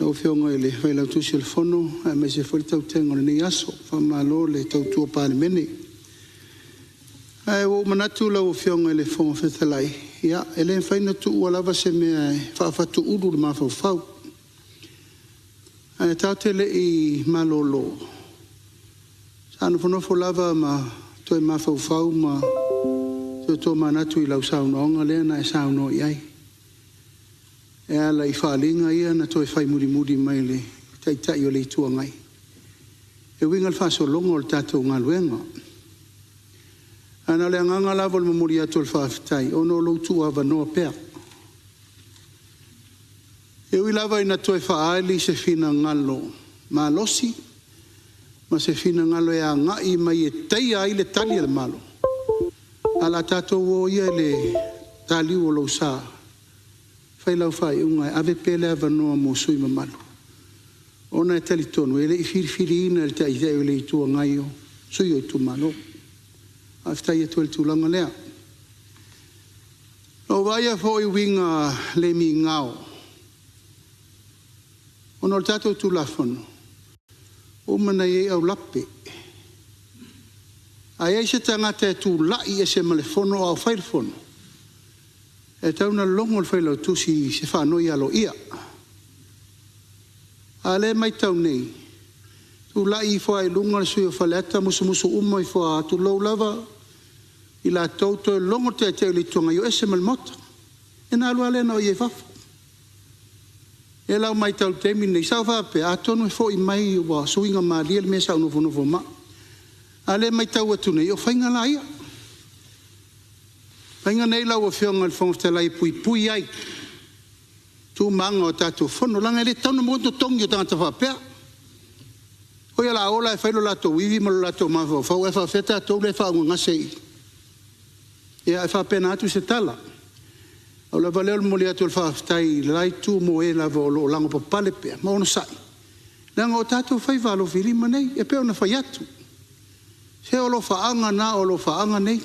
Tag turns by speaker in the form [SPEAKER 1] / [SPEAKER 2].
[SPEAKER 1] Lau Afioga i le Failautusi o le Fono aemaise foi le tautega o lenei aso, faamalo le tautua Palemene. Ae ua ou manatu lau Afioga i le Fofoga Fetalai, ia e le mafai ona tuua lava se mea e faafatu ulu i le mafaufau. Ae tatou te le i malolo, sa nofonofo lava ma toe mafaufau ma toe tomanatu i lau saunoaga lea na e saunoa i ai e ala i faaaliga ia na toe fai mulimuli mai e le Taitai o le Itu Agai e uiga i le faasologa o le tatou galuega. Ae na o le agaga lava o le momoli atu o le faafetai ona o lou tuuavanoa pea. E ui lava ina toe faaali se finagalo malosi ma se finagalo e agai mai e taia ai le Tali a le Malo, ae o le a tatou o ia i le taliu o lou sa, fai lau faaiuga e ave pea le avanoa mo sui usufono mamalu, ona e talitonu e le i filifiliina e le Taitai o le Itu Agai o sui o itumalo. Faafetai atu ai i le tulaga lea. Na ou vaaia foi uiga le migao ona o le tatou Tulafono, ua uma ona i ai aulape. A i ai se tagata e tulai ese ma le Fono a o fai le Fono, e tatau ona logo le Failautusi i se faanoi aloaia. A o lea e matau nei, tulai ifo lava i luga le sui usufono o Faleata musumusu uma ifo lava, tulou lava i latou, toe logo le Taitai o le Itu Agai e o ese ma le Maota. Ia ona alu lava lea na o ia i fafo. O lea la ua matau i le taimi lenei, sa ou faapea atonu e foi mai ua suiga malie le mea sa ou nofonofo ma au. A o lea e matau atu nei, o faiga la ia. O faiga nei lau Afioga i le Fofoga Fetalai e puipui ai tu ma aga o a tatou Fono, leaga e le tatau ona maua ni totogi o tagata faapea. Oi o le a o la e fai lo latou ivi ma lo latou mafaufau ae faapefea tatou lea e faaaaogagase i i? Ia e faapena atu se tala. Pau lava lea o le momoli atu o le faafetai i le la Itu mo e lava o lo o lavapapale pea ma onosai, leaga o tatou faiva alofilima nei. E pei ona fai atu, se o alofaaga na o alofaaga nei.